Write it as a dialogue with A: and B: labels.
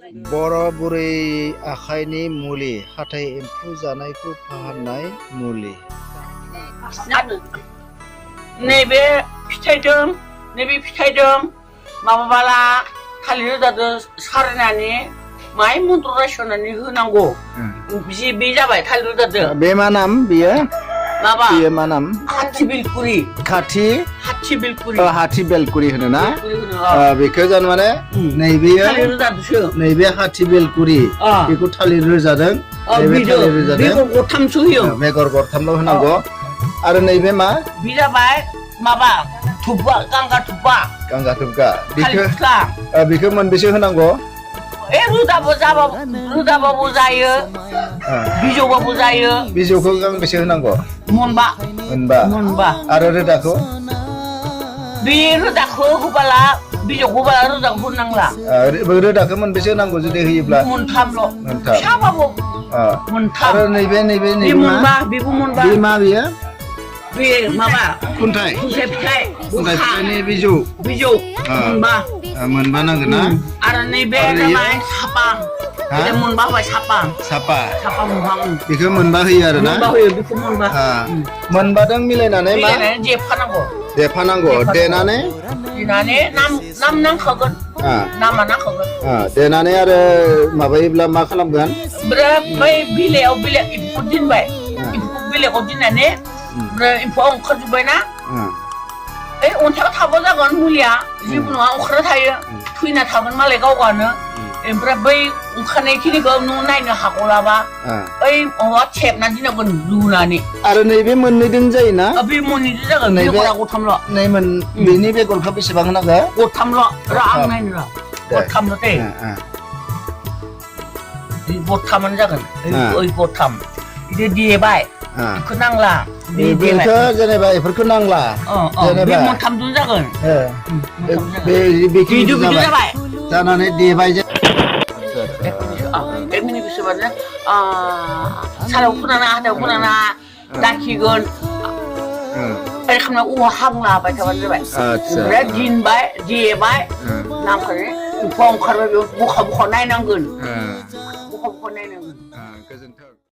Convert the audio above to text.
A: बर' बुरै आखाइनि मुलि हाथाइ एम्फौ जानायखौ फाहामनाय मुलि
B: नैबे फिथाइदों माबाबाला थालिर रोदाजों सारनानै माइ मन्त्र रायसननानै होनांगौ बे जाबाय थालिर रोदाजों
A: बे मा नाम बियो
B: माबा
A: बियो मा नाम
B: हाथि बेलकुरि
A: हाथि बेलकुरि होनो ना बेखौ जानो माने नैबेयो
B: थालिर रोदाजोंसो
A: नैबे हाथि बेलकुरि बेखौ थालिर रोजादों नैबे थालिर रोजादों
B: बेगर गरथामसो होयो
A: बेगर गरथामल' होनांगौ आरो नैबे मा
B: बे जाबाय माबा थुब्बा गांगा थुब्बा
A: बेखौ मोनबेसे होनांगौ
B: रोदाबाबो जायो बिजौबाबो जायो
A: बिजौखौ गांबेसे होनांगौ
B: मोनबा
A: आरो रोदाखौ
B: बे रोदाखौ होबाला बिजौखौ होबाला रोदाखौ होनांला
A: रोदाखौ मोनबेसे होनांगौ जुदि होयोब्ला
B: मोनथामल' फिसाबाबो मोनथाम
A: आरो नैबे
B: बेबो मोनबा
A: बे मा बेयो
B: बे माबा
A: खुन्थाइ फिथाइनि बिजौ मोनबा नांगोन ना
B: आरो नैबे जाबाय सापा मोनबा होबाय सापा
A: बेखौ मोनबा होयो आरो ना
B: बेखौ मोनबा
A: मोनबादों मिलायनानै मा देफानांगौ देनानै
B: नाम नांखागोन नामा नांखागोन
A: देनानै आरो माबायोब्ला मा खालामगोन
B: बै बिलाइयाव एम्फौ दोनबाय बिलाइखौ दोननानै एम्फौआ ओंखारजोब्बायना बे अन्थाइआव थाबा जागोन मुलिया जेबो नङा ओंखारना थायो थैना थागोन मालाय गावगानो ओमफ्राय बै ओंखारनाय खिनिखौ नों नायनो हागौलाबा ओइ माबा थेबनानै दोननांगोन लुनानै
A: आरो नैबे मोननैदों जायोना
B: बे मोननैजों जागोन बेगरा गथामल'
A: बेनि बेगरखौ बेसेबां होनांगौ
B: गथामल' आं नायनो गथामल' दे गथामानो जागोन ओइ गथाम बिदि देबाय बेखौ नांला
A: बेखौ जेनेबा बेफोरखौ नांला
B: बे मोनथामजों जागोन
A: बिदु जाबाय जानानै देबाय
B: सारायाव फोनाना हाथायाव फोनाना दाखिगोन ओरै खालामना औवा हांना होबाय थाबानो जाबाय ओमफ्राय दिनबाय देबाय नामखौ एम्फौआ ओंखारबाय बेयाव बखा नायनांगोन बखा